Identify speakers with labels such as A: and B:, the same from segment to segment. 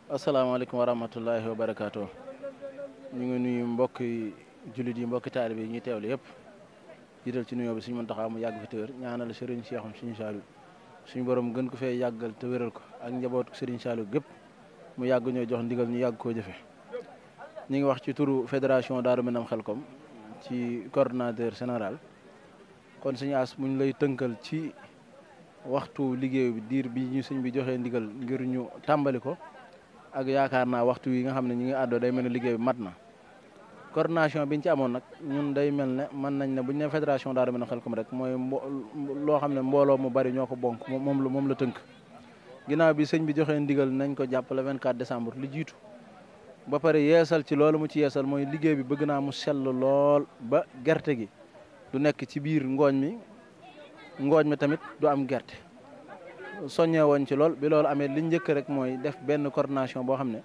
A: asalaamaaleykum wa rahmatullahi wa barakaatu. ñu ngi nuyu mbokki jullit yi mbokki taalibe yi ñuy teewlu yëpp jiital ci nuyoo bi suñu Muntaxa mu yàgg fi te wér ñaanal Serigne Cheikhoum suñu Saliou suñu borom gën ko fee yàggal te wéral ko ak njabootu Serigne Saliou gépp mu yàgg ñoo jox ndigal ñu yàgg koo jëfe ñu ngi wax ci turu fédération Daaru Minam Xelkom ci coordonnateur général kon suñu as muñ lay tënkal ci waxtu liggéey bi diir bi ñu sëñ bi joxee ndigal ngir ñu tàmbali ko ak yaakaar naa waxtu yi nga xam ne ñu ngi àddoo day mel ne liggéey bi mat na coordination biñ ci amoon nag ñun day mel ne mën nañ ne bu ñu ne fédération Daaru Minam Xelkom rek mooy loo xam ne mbooloo mu bari ñoo ko bonk moom la tënk ginnaaw bi sëñ bi joxee ndigal nañ ko jàpp le 24 décembre li jiitu ba pare yeesal ci loolu mu ci yeesal mooy liggéey bi bëgg naa mu sell lool ba gerte gi du nekk ci biir ngooñ mi tamit du am gerte soññee woon ci lool bi loolu amee li njëkk rek mooy def benn coordination boo xam ne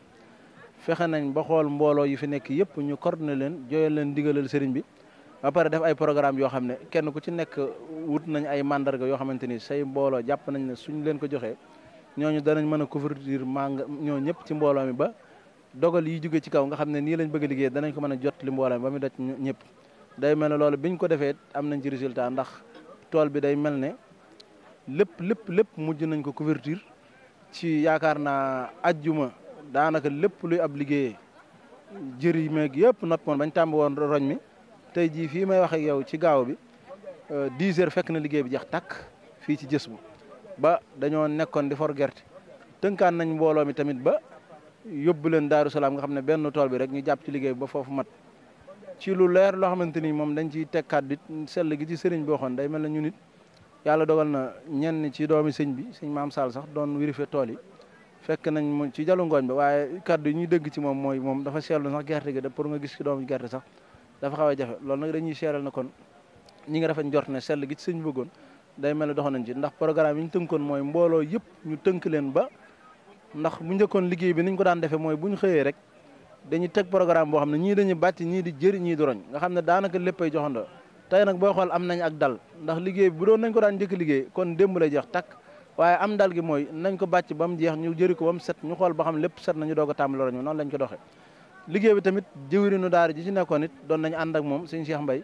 A: fexe nañ ba xool mbooloo yi fi nekk yëpp ñu coordonné leen jooyal leen digalal sëriñ bi ba pare def ay programme yoo xam ne kenn ku ci nekk wut nañ ay mandarga yoo xamante ni say mbooloo jàpp nañ ne suñ leen ko joxee ñooñu danañ mën a couvrir ñoo ñëpp ci mbooloo mi ba dogal yi jóge ci kaw nga xam ne nii lañ bëgg a liggéey danañ ko mën a jot li mbooloo mi ba mu daj ñëpp day mel ne loolu biñ ko defee am nañ ci résultat ndax tool bi day mel ne lépp mujj nañ ko couverture ci yaakaar naa ajjuma daanaka lépp luy ab liggéeyee jëri meeg yëpp noppi woon bañ tàmb woon roñ mi tey jii fii may wax ak yow ci gaaw bi 10 heures fekk na liggéey bi jeex tàkk fii ci jës bu ba dañoo nekkoon di for gerte tënkaan nañ mbooloo mi tamit ba yóbbu leen Daaru Salaam nga xam ne benn tool bi rek ñu jàpp ci liggéey bi ba foofu mat ci lu leer loo xamante ni moom dañ ciy tekkaat dit sell gi ci sëriñ bi waxoon day mel na ñu nit yàlla dogal na ñenn ci doomi sëñ bi sëñ maam Sall sax doon vérifier tool yi fekk nañ mu ci jalu ngooñ ba waaye kaddu yi ñuy dégg ci moom mooy moom dafa seetlu sax gerte gi da pour nga gis ci doomu gerte sax dafa xaw a jafe loolu nag dañuy seeral na kon ñi nga dafa njort ne sell gi ci sëñ bëggoon day mel ne doxoon nañ ci ndax programme yi ñu tënkoon mooy mbooloo yëpp ñu tënk leen ba ndax bu njëkkoon liggéey bi niñ ko daan defee mooy bu ñu xëyee rek dañuy teg programme boo xam ne ñii dañuy bàcc ñii di jëri ñii di roñ nga xam ne daanaka léppay joxandoo tey nag booy xool am nañ ak dal ndax liggéey bi bu doon nañ ko daan njëkk liggéey kon démb lay jeex takk waaye am dal gi mooy nañ ko bàcc ba mu jeex ñu jëri ko ba mu set ñu xool ba xam lépp set nañu doog a tàmbali roñ noonu lañ ko doxee liggéey bi tamit jëwrinu daara ji ci nekkoon it doon nañ ànd ak moom sëñ Cheikh Mbaye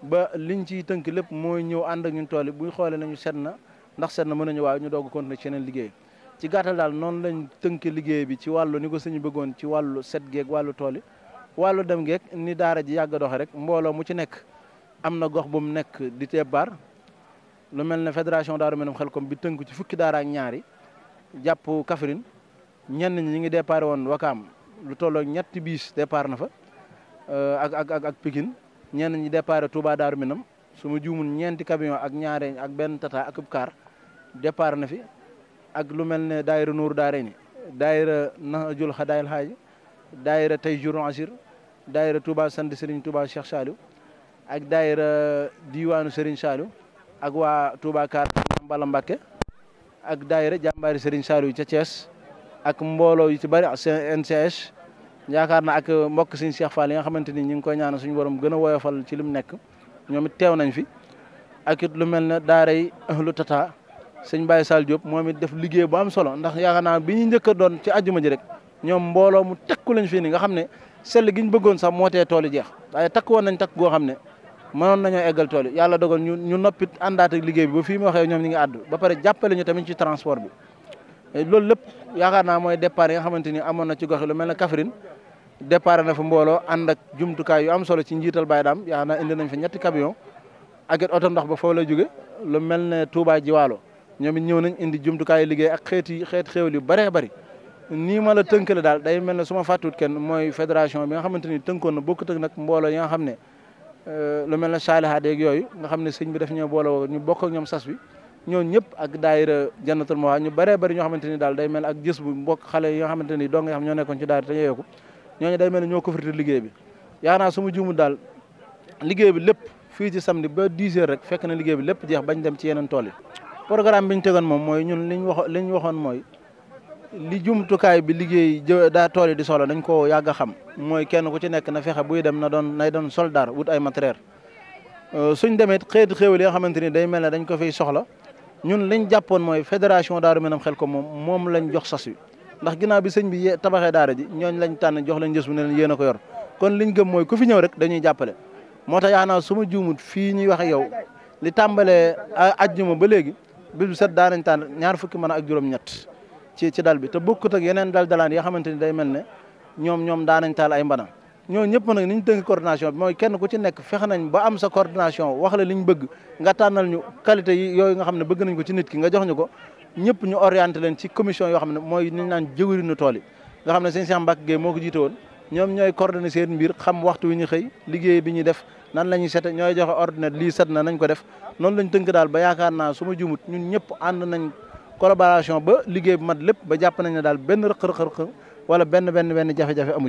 A: ba liñ ciy tënk lépp mooy ñëw ànd ak ñun tool yi buñ xoolee nañu set na ndax set na mën nañu waaw ñu doog a continuer ci yeneen liggéey ci gàttal daal noonu lañ tënk liggéey bi ci wàllu ni ko sëñ bëggoon ci wàllu set geeg wàllu tool yi wàllu dem geeg ni daara ji yàgg a doxe rek mbooloo mu ci nekk am na gox bu mu nekk di teebaar lu mel ne fédération Daaru Minam Xelkom bi tënku ci fukki daara ak ñaari jàpp Kaffrine ñenn ñi ngi déparé woon Wakaam lu tolloo ñetti biis départ na fa ak Pikine ñenn ñi déparé Touba Daaru Minam su ma juumul ñeenti camion ak ñaare ak benn tata ak car départ na fi ak lu mel ne daayira Nuuru Daarayni daayira Nahjul Xadaayil Haaji daayira Tayjurul Asir daayira Touba sant Serigne Touba Cheikh Saliou ak daayira diwaanu Serigne Saliou ak waa Touba Kaar Mbala Mbakke ak daayira jàmbaari Serigne Saliou ca Thiès ak mbooloo yu ci bari NCH yaakaar na ak mbokk Serigne Cheikh Fall yi nga xamante ni ñu ngi koy ñaanal suñu borom gën a woyofal ci li mu nekk ñoom it teew nañ fi ak it lu mel ne daara yi ahlu tata sëñ Baye Sall Diop moom it def liggéey bu am solo ndax yaakaar naa bi ñu njëkk a doon ci àjjuma ji rek ñoom mbooloo mu tekku lañ fii ni nga xam ne sell gi ñu bëggoon sax moo tee tool yi jeex waaye takk woon nañ takk goo xam ne mënoon nañoo eggal tool yi yàlla dogal ñu noppit àndaat ak liggéey bi ba fii mu waxee ñoom ñi ngi àddu ba pare jàppale ñu tamit ci transport bi loolu lépp yaakaar naa mooy départ yi nga xamante ni amoon na ci gox yi lu mel ne Kaffrine départ na fa mbooloo ànd ak jumtukaay yu am solo ci njiital Baye Dame yaakaar naa indi nañ fa ñetti camion ak it oto ndox ba foofu la jóge lu mel ne Touba Jiwaalo ñoom it ñëw nañ indi jumtukaay liggéey ak xeeti xéewal yu bëree bëri nii ma la tënkale daal day mel ne su ma fàttut kenn mooy fédération bi nga xamante ni tënkoon na bokkut ak nag mbooloo yi nga xam ne lu mel ne saalihaat yeeg yooyu nga xam ne sëñ bi daf ñoo booloo ñu bokk ak ñoom sas bi ñoo ñëpp ak daayira Jannatul Mahwa ñu bëree bëri ñoo xamante ni daal day mel ak gis bu mbokk xale yi nga xamante ni doo nga xam ñoo nekkoon ci daayira te yeeku ñooñu day mel ne ñoo ko firti liggéey bi yaakaar naa su ma juumul daal liggéey bi lépp fii ci samedi ba 10 heures rek fekk na liggéey bi lépp jeex bañ dem ci yeneen tool yi programme bi ñu tegoon moom mooy ñun liñ waxoon mooy li jumtukaay bi liggéey daa tool yi di solo dañ ko yàgg a xam mooy kenn ku ci nekk na fexe buy dem nay doon soldaar wut ay matériel suñ demee xeeti xéewal yi nga xamante ni day mel ne dañ ko fiy soxla ñun liñ jàppoon mooy fédération Daaru Minam Xelkom moom lañ jox sas wi ndax ginnaaw bi sëñ bi tabaxee daara ji ñooñ lañ tànn jox leen jës bu ne leen yéen a ko yor kon liñ gëm mooy ku fi ñëw rek dañuy jàppale moo tax yaakaar naa su ma juumut fii ñuy wax ak yow li tàmbalee ajjuma ba léegi bis bu set daanañ tànn 20 fukki mën ak juróom-ñett ci dal bi te bokkut ak yeneen dalaan yoo xamante ni day mel ne ñoom daanañ taal ay mbana ñoo ñëpp nag ni ñu tënk coordination bi mooy kenn ku ci nekk fexe nañ ba am sa coordination wax la li ñu bëgg nga tànnal ñu qualité yi yooyu nga xam ne bëgg nañ ko ci nit ki nga jox ñu ko ñëpp ñu orienté leen ci commission yoo xam ne mooy ni ñu naan jëwriñu tool yi nga xam ne sëñ Cheikh Mbacke Gueye moo ko jiite woon ñoom ñooy coordonné seen mbir xam waxtu wi ñu xëy liggéey bi ñuy def nan la ñuy sete ñooy joxe ordinaire lii set na nañ ko def noonu lañ tënk daal ba yaakaar naa su ma jumut ñun ñëpp ànd nañ collaboration ba liggéey bu mat lépp ba jàpp nañ ne daal benn rëq-rëq wala benn jafe-jafe amu ci